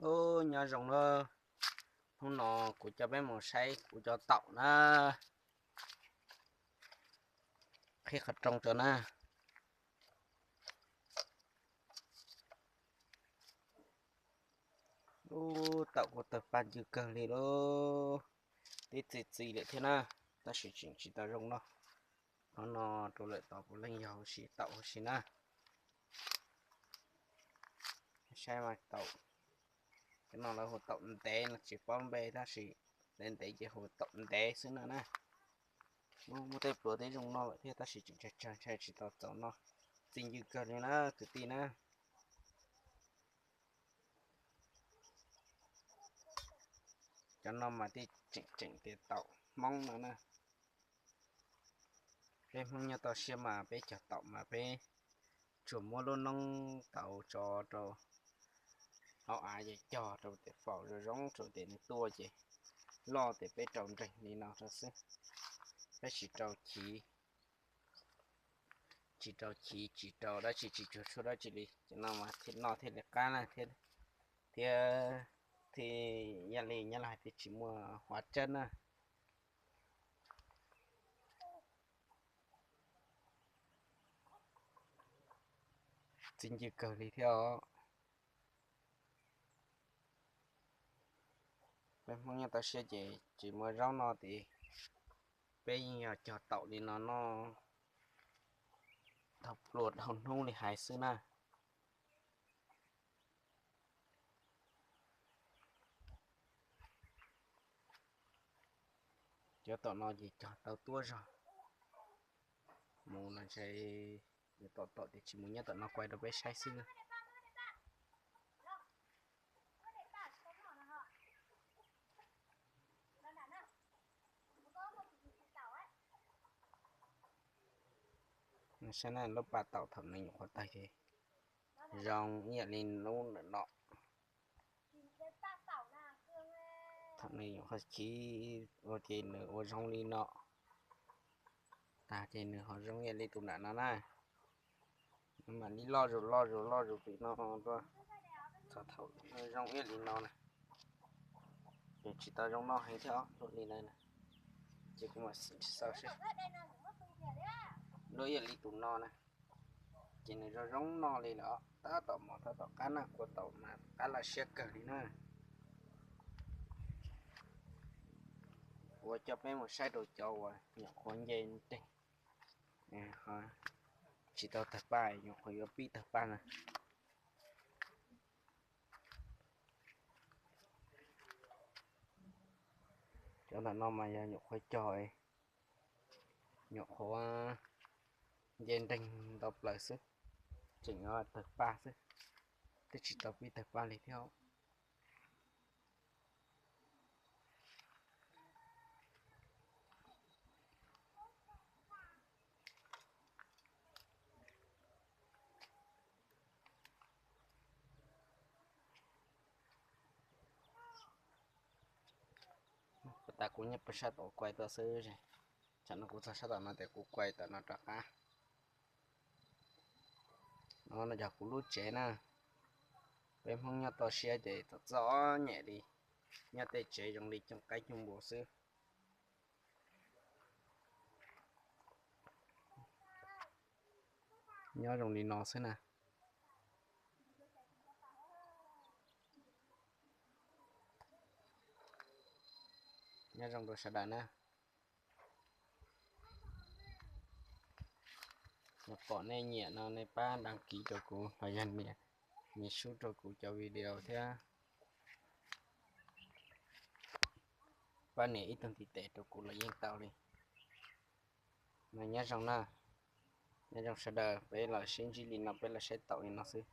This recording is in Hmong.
Ub, nyob zoo na. Hnub no kuv coj peb mus saib kuv cov taum na. Qhib qhov rooj tso na. Ub, taum kuj tawg paj ncw kawg li lauj. Twb txi txiv lawm thiab na, tab sis tseem tsis tau zoo no. Qhov no rau lawm tod puav leej yog huv si taum huv si na. Saib mas taum, cov no lawv hu taum ntev no tsis paub npe tab sis ntev ntev ces hu taum ntev xwb no na. Muaj tej pluas twb zoo no lawm thiab tab sis tseem tsawg tsawg ntshai tsis tau txaus no. Txi ncw kawg li na kwv tij na. Cov no mas thiaj tseem tseem tias taum Hmoob no na. Peb Hmoob nyob toj siab mas peb cog taum mas peb tsuas muab lub noob tauv tso rau hauv av ces cog rau tias faus zoo zoo rau tias nws tuaj ces loj tias peb rau nreeg li no rau xwb. Peb tsis rau chiv, tsis rau chiv tsis rau dab tsi tsis tsuag tshuaj dab tsi li. Cov no mas thiaj noj thiaj li qab na, thiab thiaj yam li nyob los hais tias tsis muaj huav tsab na. Txi ncw kawg li thiab os. Peb Hmoob nyob toj siab ces tsis muaj zaub noj tias peb yeej yog cog taum li no noj thaum pluas dhau hnub li hais xwb na. Cov tom no ces cog tau tuab zog mus no ntshe tom tom tias tsis mus nyob tom no kuaj rau peb saib xwb na. Saib na, lub paj taum thaum nws nyuam qhuav tawg ces zoo ib yam li lub ntawm no. Thaum nws nyuam qhuav chiv ua ces nws ua zoo li no tag ces nws ho zoo ib yam li tus nram no na. Nws mam li loj zus loj zus loj zus li no rau txog thaum zoo ib yam li no na. Ces tsis tau zoo noj heev thiab os, luaj li na. Ces kuv mam xav seb, luaj ib yam li tus no na. Ces nws zoo zoo noj li lawm os, tab tom mos tab tom qab na, kua taum mas qab laj siab kawg li na. Kuv coj peb mus saib rau cov uas nyuam qhuav nce nreeg, tsis tau tawg paj, nyuam qhuav yuav pib tawg paj na. Cov ntawm no mas yog nyuam qhuav cog, nyuam qhuav nce nreeg ntau plaws xwb, tseem yuav tawg paj xwb, twb tsis tau pib tawg paj li thiab. Puas tas kuv nyob pem sab tom kuaj tuaj xwb, tsam no kuv txog sab tom no tias kuv kuaj tom no rov qab. No no yog kuv lub tsev na. Peb Hmoob nyob toj siab ces txom txom nyem li, nyob tej tsev zoo li cooj qaib cooj npua xwb. Nyob zoo li no xwb na. Nyob zoo rau sawv daws na. Yog pom nej nyiam no nej pab đăng ký rau kuv los yog nias sub rau kuv cov video thiab pab nias ib tug ntiv tes rau kuv los yeej tau li. Mas nyob zoo na, nyob zoo sawv daws, peb los sib ntsib li no, peb los saib taum li no xwb.